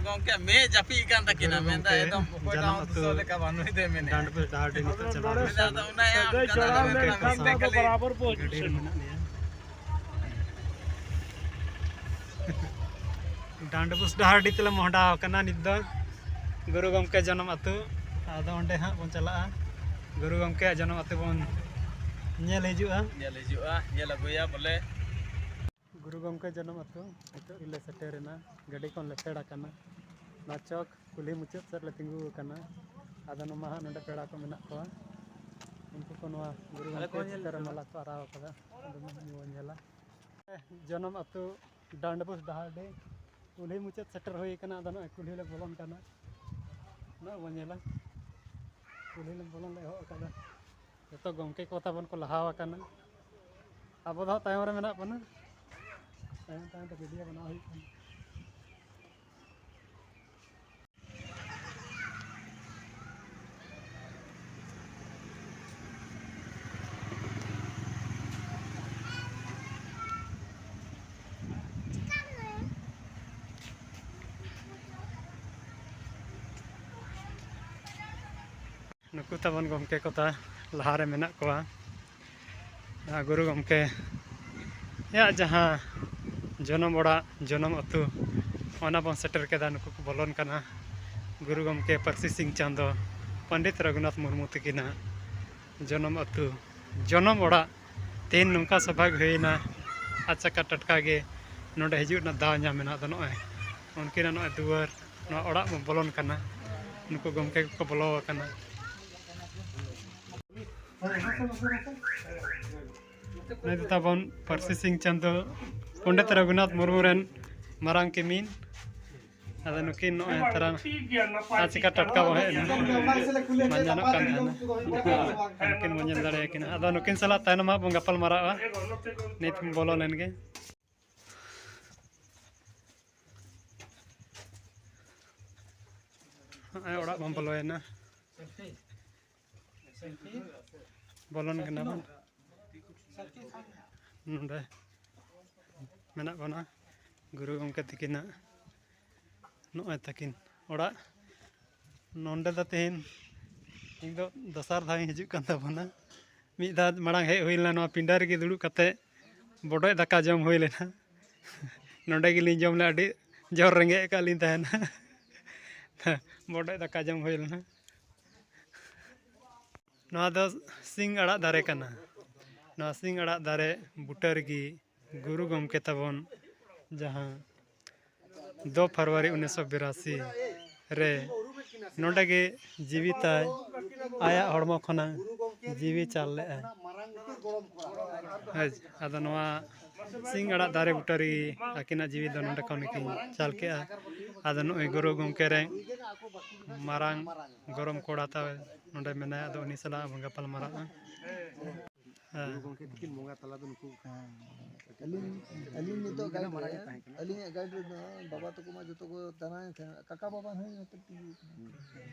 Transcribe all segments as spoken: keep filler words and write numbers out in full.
ᱜᱚᱢᱠᱮ, ᱢᱮᱫ ᱡᱟᱹᱯᱤᱫ ᱠᱟᱱ ᱛᱟᱹᱠᱤᱱᱟ, ᱜᱩᱨᱩ ᱢᱮᱱᱫᱟ ᱜᱚᱢᱠᱮ ᱮᱠᱫᱚᱢ ᱚᱠᱚᱭᱴᱟᱜ ᱡᱟᱱᱟᱢ ᱦᱚᱸ ᱟᱹᱛᱩ ᱫᱤᱥᱟᱹ ᱞᱮᱠᱟ ᱵᱟᱹᱱᱩᱭ ᱛᱮ ᱢᱮᱱᱮᱫᱼᱟ᱾ ᱰᱟᱸᱰᱵᱳᱥ ᱰᱟᱦᱟᱨᱰᱤ ᱱᱤᱛᱚᱜ ᱪᱟᱞᱟᱣ ᱦᱩᱭᱩᱜ ᱢᱮᱱᱫᱟ, ᱠᱟᱱᱟ᱾ ᱟᱫᱚ ᱚᱱᱟ ᱜᱮ ᱚᱱᱠᱟ ᱫᱚ ᱟᱞᱮ ᱫᱚ ᱢᱮᱱᱟ ᱢᱮᱱᱛᱮ ᱜᱟᱹᱰᱤ ᱨᱮ ᱠᱷᱟᱹᱞᱤ ᱢᱮᱱᱟᱜ ᱞᱮᱭᱟ᱾ ᱰᱟᱸᱰᱵᱳᱥ ᱰᱟᱦᱟᱨᱰᱤ ᱛᱮᱞᱮ ᱢᱚᱦᱰᱟᱣ ᱟᱠᱟᱱᱟ ᱱᱤᱛ ᱫᱚ, ᱜᱩᱨᱩ ᱜᱚᱢᱠᱮ ᱡᱟᱱᱟᱢ ᱟᱹᱛᱩ᱾ ᱟᱫᱚ ᱚᱸᱰᱮ ᱦᱟᱸᱜ ᱵᱚᱱ ᱪᱟᱞᱟᱜᱼᱟ, ᱜᱩᱨᱩ ᱜᱚᱢᱠᱮᱭᱟᱜ ᱡᱟᱱᱟᱢ ᱟᱹᱛᱩ ᱵᱚᱱ ᱧᱮᱞ ᱦᱤᱡᱩᱜᱼᱟ᱾ ᱧᱮᱞ ᱦᱤᱡᱩᱜᱼᱟ, ᱧᱮᱞ ᱟᱹᱜᱩᱭᱟ ᱵᱚᱞᱮ᱾ ᱜᱩᱨᱩ ᱜᱚᱢᱠᱮ ᱡᱟᱱᱟᱢ ᱟᱹᱛᱩ ᱱᱤᱛᱚᱜ ᱜᱮᱞᱮ ᱥᱮᱴᱮᱨᱮᱱᱟ, ᱜᱟᱹᱰᱤ ᱠᱷᱚᱱ ᱞᱮ ᱯᱷᱮᱰ ᱟᱠᱟᱱᱟ᱾ ᱱᱚᱣᱟ ᱪᱚᱠ ᱠᱩᱞᱦᱤ ᱢᱩᱪᱟᱹᱫ ᱥᱮᱫ ᱞᱮ ᱛᱤᱸᱜᱩ ᱟᱠᱟᱱᱟ᱾ ᱟᱫᱚ ᱱᱚᱣᱟ ᱦᱟᱸᱜ ᱱᱚᱰᱮ ᱯᱮᱲᱟ ᱠᱚ ᱢᱮᱱᱟᱜ ᱠᱚᱣᱟ, ᱩᱱᱠᱩ ᱠᱚ ᱱᱚᱣᱟ ᱜᱩᱨᱩ ᱜᱚᱢᱠᱮ ᱪᱤᱛᱟᱹᱨ ᱨᱮ ᱢᱟᱞᱟ ᱠᱚ ᱟᱨᱟᱣ ᱟᱠᱟᱫᱟ᱾ ᱟᱫᱚ ᱱᱚᱣᱟ ᱵᱚᱱ ᱧᱮᱞᱟ᱾ ᱡᱚᱱᱚᱢ ᱟᱹᱛᱩ ᱰᱟᱸᱰᱵᱳᱥ ᱰᱟᱦᱟᱨᱰᱤ ᱠᱩᱞᱦᱤ ᱢᱩᱪᱟᱹᱫ ᱥᱮᱴᱮᱨ ᱦᱩᱭ ᱟᱠᱟᱱᱟ᱾ ᱟᱫᱚ ᱱᱚᱜᱼᱚᱭ ᱠᱩᱞᱦᱤ ᱞᱮ ᱵᱚᱞᱚᱱ ᱠᱟᱱᱟ, ᱱᱚᱜᱼᱚᱭ ᱵᱚᱱ ᱧᱮᱞᱟ, ᱠᱩᱞᱦᱤ ᱞᱮ ᱵᱚᱞᱚᱱ ᱞᱮ ᱮᱦᱚᱵ ᱟᱠᱟᱫᱟ᱾ ᱡᱚᱛᱚ ᱜᱚᱢᱠᱮ ᱠᱚ ᱛᱟᱵᱚᱱ ᱠᱚ ᱞᱟᱦᱟ ᱟᱠᱟᱱᱟ, ᱟᱵᱚ ᱫᱚ ᱦᱟᱸᱜ ᱛᱟᱭᱚᱢ ᱨᱮ ᱢᱮᱱᱟᱜ ᱵᱚᱱᱟ᱾ ᱛᱟᱭᱚᱢ ᱛᱟᱭᱚᱢ ᱛᱮ ᱵᱷᱤᱰᱤᱭᱳ ᱵᱮᱱᱟᱣ ᱦᱩᱭᱩᱜ ᱠᱟᱱᱟ᱾ ᱱᱩᱠᱩ ᱛᱟᱵᱚᱱ ᱜᱚᱢᱠᱮ ᱠᱚ ᱛᱟ ᱞᱟᱦᱟᱨᱮ ᱢᱮᱱᱟᱜ ᱠᱚᱣᱟ᱾ ᱟᱨ ᱜᱩᱨᱩ ᱜᱚᱢᱠᱮᱭᱟᱜ ᱡᱟᱦᱟᱸ ᱡᱚᱱᱚᱢ ᱚᱲᱟᱜ, ᱡᱚᱱᱚᱢ ᱟᱹᱛᱩ, ᱚᱱᱟ ᱵᱚᱱ ᱥᱮᱴᱮᱨ ᱠᱮᱫᱟ᱾ ᱱᱩᱠᱩ ᱠᱚ ᱵᱚᱞᱚᱱ ᱠᱟᱱᱟ ᱜᱩᱨᱩ ᱜᱚᱢᱠᱮ ᱯᱟᱹᱨᱥᱤ ᱥᱤᱝ ᱪᱟᱸᱫᱽ, ᱯᱚᱱᱰᱤᱛ ᱨᱚᱜᱷᱩᱱᱟᱛᱷ ᱢᱩᱨᱢᱩ ᱛᱟᱹᱠᱤᱱᱟᱜ ᱡᱚᱱᱚᱢ ᱟᱹᱛᱩ, ᱡᱚᱱᱚᱢ ᱚᱲᱟᱜ᱾ ᱛᱮᱦᱮᱧ ᱱᱚᱝᱠᱟ ᱥᱳᱵᱷᱟᱜᱽ ᱦᱩᱭᱱᱟ, ᱟᱪᱠᱟ ᱴᱟᱴᱠᱟ ᱜᱮ ᱱᱚᱰᱮ ᱦᱤᱡᱩᱜ ᱨᱮᱱᱟᱜ ᱫᱟᱣ ᱧᱟᱢ ᱮᱱᱟ᱾ ᱟᱫᱚ ᱱᱚᱜᱼᱚᱭ ᱩᱱᱠᱤᱱᱟᱜ ᱱᱚᱜᱼᱚᱭ ᱫᱩᱣᱟᱹᱨ, ᱱᱚᱣᱟ ᱚᱲᱟᱜ ᱵᱚᱱ ᱵᱚᱞᱚᱱ ᱠᱟᱱᱟ, ᱱᱩᱠᱩ ᱜᱚᱢᱠᱮ ᱠᱚᱠᱚ ᱵᱚᱞᱚ ᱟᱠᱟᱱᱟ᱾ ᱱᱩᱭ ᱫᱚ ᱛᱟᱵᱚᱱ ᱯᱟᱹᱨᱥᱤ ᱥᱤᱝ ᱪᱟᱸᱫᱚ, ᱯᱚᱱᱰᱤᱛ ᱨᱚᱜᱷᱩᱱᱟᱛᱷ ᱢᱩᱨᱢᱩ ᱨᱮᱱ ᱢᱟᱨᱟᱝ ᱠᱤᱢᱤᱱ᱾ ᱟᱫᱚ ᱱᱩᱠᱤᱱ ᱱᱚᱜᱼᱚᱭ ᱛᱟᱨᱟ ᱟᱨ ᱪᱤᱠᱟ ᱴᱟᱴᱠᱟ ᱵᱚᱱ ᱦᱮᱡ ᱮᱱᱟ, ᱵᱟᱝ ᱧᱟᱢᱚᱜ ᱠᱟᱱ ᱛᱟᱦᱮᱱᱟ᱾ ᱱᱩᱠᱤᱱ ᱵᱚᱱ ᱧᱮᱞ ᱫᱟᱲᱮᱭᱟᱠᱤᱱᱟ᱾ ᱟᱫᱚ ᱱᱩᱠᱤᱱ ᱥᱟᱞᱟᱜ ᱛᱟᱭᱱᱚᱢ ᱦᱟᱸᱜ ᱵᱚᱱ ᱜᱟᱯᱟᱞ ᱢᱟᱨᱟᱜᱼᱟ᱾ ᱱᱤᱛ ᱵᱚᱱ ᱵᱚᱞᱚ ᱞᱮᱱ ᱜᱮ᱾ ᱱᱚᱜᱼᱚᱭ ᱚᱲᱟᱜ ᱵᱚᱱ ᱵᱚᱞᱚᱭᱮᱱᱟ᱾ ᱵᱚᱞᱚᱱ ᱠᱟᱱᱟ ᱵᱚᱱ᱾ ᱱᱚᱰᱮ ᱢᱮᱱᱟᱜ ᱵᱚᱱᱟ ᱜᱩᱨᱩ ᱜᱚᱢᱠᱮ ᱛᱤᱠᱤᱱᱟᱜ ᱱᱚᱜᱼᱚᱭ ᱛᱟᱹᱠᱤᱱ ᱚᱲᱟᱜ᱾ ᱱᱚᱸᱰᱮ ᱫᱚ ᱛᱮᱦᱮᱧ ᱤᱧ ᱫᱚ ᱫᱚᱥᱟᱨ ᱫᱷᱟᱣ ᱤᱧ ᱦᱤᱡᱩᱜ ᱠᱟᱱ ᱛᱟᱵᱚᱱᱟ᱾ ᱢᱤᱫ ᱫᱷᱟᱣ ᱢᱟᱲᱟᱝ ᱦᱮᱡ ᱦᱩᱭ ᱞᱮᱱᱟ, ᱱᱚᱣᱟ ᱯᱤᱸᱰᱟᱹ ᱨᱮᱜᱮ ᱫᱩᱲᱩᱵ ᱠᱟᱛᱮ ᱵᱚᱰᱚᱡ ᱫᱟᱠᱟ ᱡᱚᱢ ᱦᱩᱭ ᱞᱮᱱᱟ᱾ ᱱᱚᱸᱰᱮ ᱜᱮᱞᱤᱧ ᱡᱚᱢ ᱞᱮᱫᱟ, ᱟᱹᱰᱤ ᱡᱳᱨ ᱨᱮᱸᱜᱮᱡ ᱟᱠᱟᱫ ᱞᱤᱧ ᱛᱟᱦᱮᱱᱟ᱾ ᱵᱚᱰᱚᱡ ᱫᱟᱠᱟ ᱡᱚᱢ ᱦᱩᱭ ᱞᱮᱱᱟ᱾ ᱱᱚᱣᱟ ᱫᱚ ᱥᱤᱧ ᱟᱲᱟᱜ ᱫᱟᱨᱮ ᱠᱟᱱᱟ᱾ ᱱᱚᱣᱟ ᱥᱤᱧ ᱟᱲᱟᱜ ᱫᱟᱨᱮ ᱵᱩᱴᱟᱹ ᱨᱮᱜᱮ ᱜᱩᱨᱩ ᱜᱚᱢᱠᱮ ᱛᱟᱵᱚᱱ, ᱡᱟᱦᱟᱸ ᱫᱩ ᱯᱷᱮᱵᱽᱨᱩᱣᱟᱨᱤ ᱩᱱᱤᱥᱥᱚ ᱵᱤᱨᱟᱥᱤ ᱨᱮ ᱱᱚᱰᱮ ᱜᱮ ᱡᱤᱣᱤ ᱛᱟᱭ, ᱟᱭᱟᱜ ᱦᱚᱲᱢᱚ ᱠᱷᱚᱱᱟᱜ ᱡᱤᱣᱤ ᱪᱟᱞ ᱞᱮᱫᱼᱟᱭ᱾ ᱦᱳᱭ, ᱟᱫᱚ ᱱᱚᱣᱟ ᱥᱤᱧ ᱟᱲᱟᱜ ᱫᱟᱨᱮ ᱵᱩᱴᱟᱹ ᱨᱮᱜᱮ ᱟᱹᱠᱤᱱᱟᱜ ᱡᱤᱣᱤ ᱫᱚ ᱱᱚᱰᱮ ᱠᱷᱚᱱ ᱜᱮᱠᱤᱱ ᱪᱟᱞ ᱠᱮᱜᱼᱟ᱾ ᱟᱫᱚ ᱱᱩᱜᱼᱩᱭ ᱜᱩᱨᱩ ᱜᱚᱢᱠᱮ ᱨᱮᱱ ᱢᱟᱨᱟᱝ ᱜᱚᱲᱚᱢ ᱠᱚᱲᱟ ᱛᱟᱭ ᱱᱚᱰᱮ ᱢᱮᱱᱟᱭᱟ, ᱟᱫᱚ ᱩᱱᱤ ᱥᱟᱞᱟᱜ ᱵᱚᱱ ᱜᱟᱯᱟᱞ ᱢᱟᱨᱟᱜᱼᱟ᱾ ᱦᱮᱸ᱾ ᱜᱩᱨᱩ ᱜᱚᱢᱠᱮ ᱛᱤᱠᱤᱱ ᱵᱚᱸᱜᱟ ᱛᱟᱞᱟ ᱫᱚ ᱱᱩᱠᱩ ᱦᱮᱸ᱾ ᱟᱹᱞᱤᱧ, ᱟᱹᱞᱤᱧ ᱱᱤᱛᱚᱜ ᱜᱟᱭᱤᱰ ᱨᱮ, ᱟᱹᱞᱤᱧᱟᱜ ᱜᱟᱭᱤᱰ ᱨᱮᱫᱚ ᱵᱟᱵᱟ ᱛᱟᱠᱚ ᱢᱟ ᱡᱚᱛᱚ ᱠᱚ ᱫᱟᱬᱟᱭᱮᱱ ᱛᱟᱦᱮᱸᱫ, ᱠᱟᱠᱟ ᱵᱟᱵᱟ ᱦᱚᱸ ᱱᱚᱛᱮ ᱛᱤᱸᱜᱩ ᱠᱟᱱᱟ᱾ ᱦᱩᱸ᱾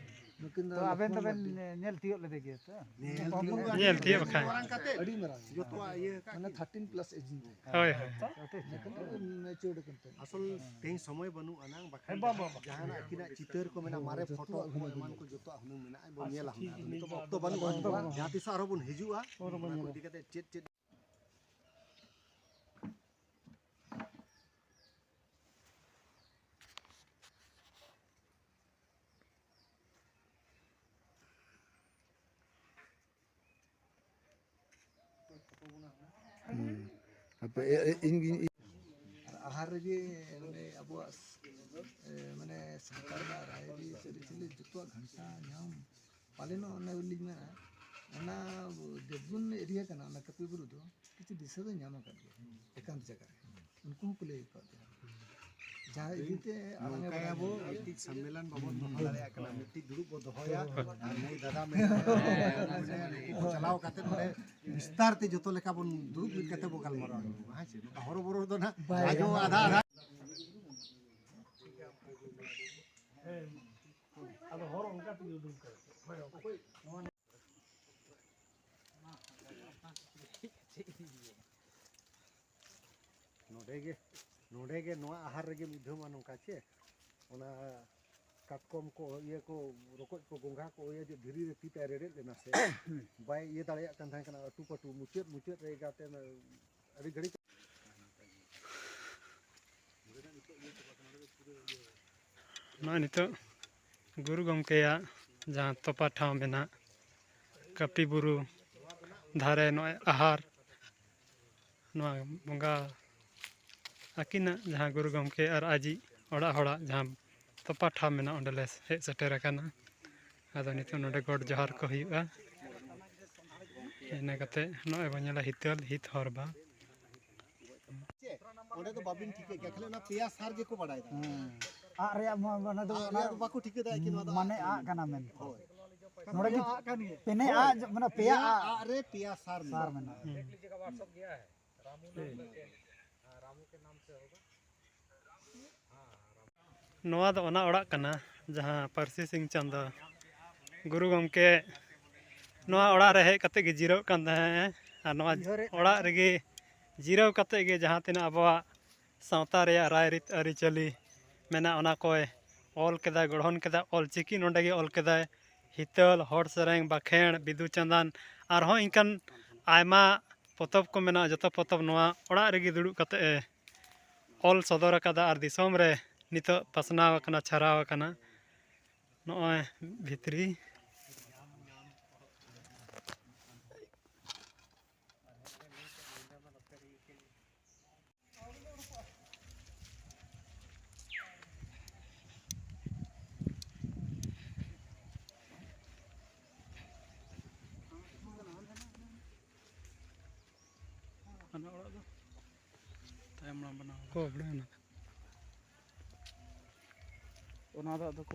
ᱱᱩᱠᱤᱱ ᱫᱚ ᱛᱚ ᱟᱵᱮᱱ ᱞᱚᱠᱷᱢᱚᱱ ᱫᱚᱵᱮᱱ ᱢᱟᱨᱰᱤ᱾ ᱧᱮᱞ ᱛᱤᱭᱳᱜ ᱞᱮᱫᱮ ᱜᱮᱭᱟ ᱛᱚ? ᱧᱮᱞ ᱛᱤᱭᱳᱜ᱾ ᱧᱮᱞ ᱛᱤᱭᱳᱜ ᱵᱟᱠᱷᱟᱱ᱾ ᱟᱹᱰᱤ ᱢᱟᱨᱟᱝ᱾ ᱡᱚᱛᱚᱣᱟᱜ ᱤᱭᱟᱹ ᱟᱠᱟᱫ ᱢᱟᱱᱮ ᱠᱤᱱ᱾ ᱛᱷᱟᱨᱴᱤᱱ ᱯᱞᱟᱥ ᱮᱡᱤᱝ ᱨᱮ᱾ ᱦᱳᱭ, ᱦᱳᱭ᱾ ᱱᱤᱛᱚᱜ ᱫᱚ ᱢᱮᱪᱩᱨᱰ ᱟᱠᱟᱱ ᱛᱟᱭᱟ᱾ ᱟᱥᱚᱞ ᱛᱮᱦᱮᱧ ᱥᱚᱢᱚᱭ ᱵᱟᱹᱱᱩᱜ ᱟᱱᱟᱝ, ᱵᱟᱠᱷᱟᱱ ᱦᱮᱸ, ᱵᱟᱝ, ᱵᱟᱝ, ᱵᱟᱝ᱾ ᱡᱟᱦᱟᱱᱟᱜ ᱟᱹᱠᱤᱱᱟᱜ ᱪᱤᱛᱟᱹᱨ ᱠᱚ ᱢᱮᱱᱟᱜᱼᱟ, ᱢᱟᱨᱮ ᱯᱷᱳᱴᱳ ᱠᱚ ᱮᱢᱟᱱ ᱠᱚ ᱡᱚᱛᱚᱣᱟᱜ ᱦᱩᱱᱟᱹᱝ ᱢᱮᱱᱟᱜᱼᱟ, ᱵᱚᱱ ᱧᱮᱞᱟ ᱦᱩᱱᱟᱹᱝ᱾ ᱟᱫᱚ ᱱᱤᱛᱚᱜ ᱚᱠᱛᱚ ᱵᱟᱹᱱᱩᱜᱼᱟ᱾ ᱚᱠᱛᱚ ᱵᱟᱹᱱᱩᱜᱼᱟ᱾ ᱡᱟᱦᱟᱸ ᱛᱤᱥᱚᱜ ᱟᱨᱦᱚᱸ ᱵᱚᱱ ᱦᱤᱡᱩᱜᱼᱟ, ᱚᱱᱟ ᱠᱚ ᱤᱫᱤ ᱠᱟᱛᱮ ᱪᱮᱫ ᱪᱮᱫ ᱦᱩᱸ᱾ ᱟᱯᱮ, ᱮ, ᱮ, ᱤᱧ ᱜᱤᱧ ᱟᱨ ᱟᱦᱟᱨ ᱨᱮᱜᱮ ᱱᱚᱰᱮ ᱟᱵᱚᱣᱟᱜ, ᱮ, ᱢᱟᱱᱮ ᱥᱟᱱᱛᱟᱲ ᱨᱮᱱᱟᱜ ᱨᱟᱭᱨᱤᱛ, ᱟᱹᱨᱤᱪᱟᱹᱞᱤ ᱡᱚᱛᱚᱣᱟᱜ ᱜᱷᱟᱱᱴᱟ ᱧᱟᱢ᱾ ᱯᱟᱞᱮᱱᱚᱜ ᱚᱱᱮ ᱞᱤᱧ ᱢᱮᱱᱟ, ᱚᱱᱟ ᱫᱮᱵᱽᱜᱩᱱ ᱮᱨᱤᱭᱟ ᱠᱟᱱᱟ, ᱚᱱᱟ ᱠᱟᱹᱯᱤ ᱵᱩᱨᱩ ᱫᱚ ᱠᱤᱪᱷᱩ ᱫᱤᱥᱟᱹ ᱫᱚ ᱧᱟᱢ ᱟᱠᱟᱫ ᱜᱮᱭᱟ ᱮᱠᱟᱱᱛ ᱡᱟᱭᱜᱟ ᱨᱮ᱾ ᱩᱱᱠᱩ ᱦᱚᱸᱠᱚ ᱞᱟᱹᱭ ᱟᱠᱟᱫ ᱜᱮᱭᱟ᱾ ᱡᱟᱦᱟᱸ ᱤᱫᱤ ᱛᱮ ᱟᱲᱟᱝ ᱮ ᱱᱚᱝᱠᱟᱭᱟᱵᱚ, ᱵᱟᱰᱟᱭ ᱢᱤᱫᱴᱤᱡ ᱥᱚᱢᱢᱮᱞᱚᱱ ᱵᱟᱵᱚᱱ ᱫᱚᱦᱚ ᱫᱟᱲᱮᱭᱟᱜ ᱠᱟᱱᱟ, ᱢᱤᱫᱴᱤᱡ ᱫᱩᱲᱩᱵ ᱵᱚ ᱫᱚᱦᱚᱭᱟ, ᱟᱨ ᱱᱩᱭ ᱫᱟᱫᱟ ᱢᱮᱱᱟᱭᱟ, ᱱᱩᱠᱩ ᱠᱚ ᱪᱟᱞᱟᱣ ᱠᱟᱛᱮ ᱱᱚᱰᱮ ᱵᱤᱥᱛᱟᱨ ᱛᱮ ᱡᱚᱛᱚ ᱞᱮᱠᱟ ᱵᱚᱱ ᱫᱩᱲᱩᱵ ᱢᱤᱫ ᱠᱟᱛᱮ ᱵᱚ ᱜᱟᱞᱢᱟᱨᱟᱣ ᱧᱚᱜᱼᱟ, ᱦᱮᱸ ᱥᱮ? ᱱᱚᱝᱠᱟ ᱦᱚᱨᱚᱵᱚᱨᱚ ᱫᱚ ᱱᱟᱦᱟᱜ ᱵᱟᱭ ᱟᱡᱚᱢ ᱜᱟᱱᱚᱜᱼᱟ᱾ ᱟᱫᱷᱟ ᱟᱫᱷᱟ᱾ ᱟᱫᱚ ᱦᱚᱨ ᱚᱱᱠᱟ ᱛᱮᱜᱮ ᱩᱫᱩᱜ ᱠᱟᱱᱟ᱾ ᱱᱚᱰᱮ ᱜᱮ, ᱱᱚᱰᱮ ᱜᱮ ᱱᱚᱣᱟ ᱟᱦᱟᱨ ᱨᱮᱜᱮ ᱢᱤᱫ ᱫᱷᱟᱣ ᱢᱟ ᱱᱚᱝᱠᱟ ᱪᱮ? ᱚᱱᱟ ᱠᱟᱴᱠᱚᱢ ᱠᱚ, ᱤᱭᱟᱹ ᱠᱚ, ᱨᱚᱠᱚᱡ ᱠᱚ, ᱜᱚᱸᱜᱷᱟ ᱠᱚ, ᱤᱭᱟᱹ ᱡᱮ ᱫᱷᱤᱨᱤ ᱨᱮ ᱛᱤ ᱛᱮ ᱨᱮᱰᱮᱫ ᱞᱮᱱᱟ ᱥᱮ, ᱵᱟᱭ ᱤᱭᱟᱹ ᱫᱟᱲᱮᱭᱟᱜ ᱠᱟᱱ ᱛᱟᱦᱮᱸ ᱠᱟᱱᱟ, ᱟᱹᱴᱩ ᱯᱟᱹᱴᱩ, ᱢᱩᱪᱟᱹᱫ, ᱢᱩᱪᱟᱹᱫ ᱨᱮ ᱮᱜᱟᱛᱮ ᱚᱱᱟ ᱟᱹᱰᱤ ᱜᱷᱟᱹᱲᱤᱡ᱾ ᱱᱚᱜᱼᱚᱭ ᱱᱤᱛᱚᱜ ᱜᱩᱨᱩ ᱜᱚᱢᱠᱮᱭᱟᱜ ᱡᱟᱦᱟᱸ ᱛᱚᱯᱟ ᱴᱷᱟᱶ ᱢᱮᱱᱟᱜ ᱠᱟᱹᱯᱤ ᱵᱩᱨᱩ ᱫᱷᱟᱨᱮ, ᱱᱚᱜᱼᱚᱭ ᱟᱦᱟᱨ, ᱱᱚᱣᱟ ᱵᱚᱸᱜᱟ ᱟᱹᱠᱤᱱᱟᱜ ᱡᱟᱦᱟᱸ ᱜᱩᱨᱩ ᱜᱚᱢᱠᱮ ᱟᱨ ᱟᱡᱤᱡ ᱚᱲᱟᱜ ᱦᱚᱲᱟᱜ ᱡᱟᱦᱟᱸ ᱛᱚᱯᱟ ᱴᱷᱟᱶ ᱢᱮᱱᱟᱜᱼᱟ, ᱚᱸᱰᱮᱞᱮ ᱦᱮᱡ ᱥᱮᱴᱮᱨ ᱟᱠᱟᱱᱟ᱾ ᱟᱫᱚ ᱱᱤᱛᱚᱜ ᱱᱚᱰᱮ ᱜᱚᱰ ᱡᱚᱦᱟᱨ ᱠᱚ ᱦᱩᱭᱩᱜᱼᱟ᱾ ᱤᱱᱟᱹ ᱠᱟᱛᱮ ᱱᱚᱜᱼᱚᱭ ᱵᱚᱱ ᱧᱮᱞᱟ ᱦᱤᱛᱟᱹᱞ ᱦᱤᱛ ᱦᱚᱨ ᱵᱟ᱾ ᱚᱸᱰᱮ ᱫᱚ ᱵᱟᱵᱤᱱ ᱴᱷᱤᱠᱟᱹ ᱠᱮᱭᱟ, ᱠᱷᱟᱹᱞᱤ ᱚᱱᱟ ᱯᱮᱭᱟ ᱥᱟᱨ ᱜᱮᱠᱚ ᱵᱟᱲᱟᱭ ᱫᱟ᱾ ᱦᱮᱸ᱾ ᱟᱜ ᱨᱮᱭᱟᱜ ᱢᱚ-, ᱚᱱᱟ ᱫᱚ, ᱟᱜ ᱚᱱᱟ ᱨᱮᱭᱟᱜ ᱫᱚ ᱵᱟᱠᱚ ᱴᱷᱤᱠᱟᱹ ᱫᱟᱲᱮᱭᱟᱜᱼᱟ ᱠᱤ ᱱᱚᱣᱟ ᱫᱚ ᱢᱟᱱᱮ ᱟᱜ ᱟᱜ ᱠᱟᱱᱟ᱾ ᱠᱟᱱᱟ ᱢᱮᱱᱛᱮ᱾ ᱦᱳᱭ᱾ ᱱᱚᱰᱮ ᱜᱮ ᱟᱜ ᱠᱟᱱ ᱜᱮᱭᱟ᱾ ᱯᱮᱱᱮ ᱦᱳᱭ᱾ ᱟᱜ ᱡᱚ-, ᱢᱟᱱᱮ ᱯᱮᱭᱟ ᱯᱮᱭᱟ ᱟᱜ᱾ ᱟᱜ ᱨᱮ ᱯᱮᱭᱟ ᱥᱟᱨ ᱥᱟᱨ ᱢᱮᱱᱟᱜᱼᱟ᱾ ᱢᱮᱱᱟᱜᱼᱟ᱾ ᱦᱩᱸ᱾ ᱱᱚᱣᱟ ᱫᱚ ᱚᱱᱟ ᱚᱲᱟᱜ ᱠᱟᱱᱟ, ᱡᱟᱦᱟᱸ ᱯᱟᱹᱨᱥᱤ ᱥᱤᱝ ᱪᱟᱸᱫᱚ ᱜᱩᱨᱩ ᱜᱚᱢᱠᱮ ᱱᱚᱣᱟ ᱚᱲᱟᱜ ᱨᱮ ᱦᱮᱡ ᱠᱟᱛᱮ ᱜᱮ ᱡᱤᱨᱟᱹᱜ ᱠᱟᱱ ᱛᱟᱦᱮᱸᱫ᱾ ᱟᱨ ᱱᱚᱣᱟ ᱩᱭᱦᱟᱹᱨᱮᱫ ᱚᱲᱟᱜ ᱨᱮᱜᱮ ᱡᱤᱨᱟᱹᱣ ᱠᱟᱛᱮ ᱜᱮ ᱡᱟᱦᱟᱸ ᱛᱤᱱᱟᱹᱜ ᱟᱵᱚᱣᱟᱜ ᱥᱟᱶᱛᱟ ᱨᱮᱭᱟᱜ ᱨᱟᱭᱨᱤᱛ ᱟᱹᱨᱤᱪᱟᱹᱞᱤ ᱢᱮᱱᱟᱜ, ᱚᱱᱟ ᱠᱚᱭ ᱚᱞ ᱠᱮᱫᱟᱭ, ᱜᱚᱲᱦᱚᱱ ᱠᱮᱫᱟᱭ, ᱚᱞ ᱪᱤᱠᱤ ᱱᱚᱰᱮ ᱜᱮ ᱚᱞ ᱠᱮᱫᱟᱭ᱾ ᱦᱤᱛᱟᱹᱞ, ᱦᱚᱲ ᱥᱮᱨᱮᱧ, ᱵᱟᱠᱷᱮᱬ, ᱵᱤᱫᱩ ᱪᱟᱸᱫᱟᱱ, ᱟᱨᱦᱚᱸ ᱤᱱᱠᱟᱱ ᱟᱭᱢᱟ ᱯᱚᱛᱚᱵ ᱠᱚ ᱢᱮᱱᱟᱜᱼᱟ᱾ ᱡᱚᱛᱚ ᱯᱚᱛᱚᱵ ᱱᱚᱣᱟ ᱚᱲᱟᱜ ᱨᱮᱜᱮ ᱫᱩᱲᱩᱵ ᱠᱟᱛᱮ ᱮ ᱚᱞ ᱥᱚᱫᱚᱨ ᱟᱠᱟᱫᱟ ᱟᱨ ᱫᱤᱥᱚᱢ ᱨᱮ ᱱᱤᱛᱚᱜ ᱯᱟᱥᱱᱟᱣ ᱟᱠᱟᱱᱟ, ᱪᱷᱟᱨᱟᱣ ᱟᱠᱟᱱᱟ᱾ ᱱᱚᱜᱼᱚᱭ ᱵᱷᱤᱛᱨᱤ᱾ ᱦᱟᱱᱟ ᱚᱲᱟᱜ ᱫᱚ ᱛᱟᱭᱚᱢ ᱢᱟᱲᱟᱝ ᱵᱮᱱᱟᱣ ᱠᱟᱱᱟ᱾ ᱠᱚ ᱵᱚᱞᱮ ᱚᱱᱟ᱾ ᱚᱱᱟ ᱫᱚ ᱟᱫᱚ ᱠᱚ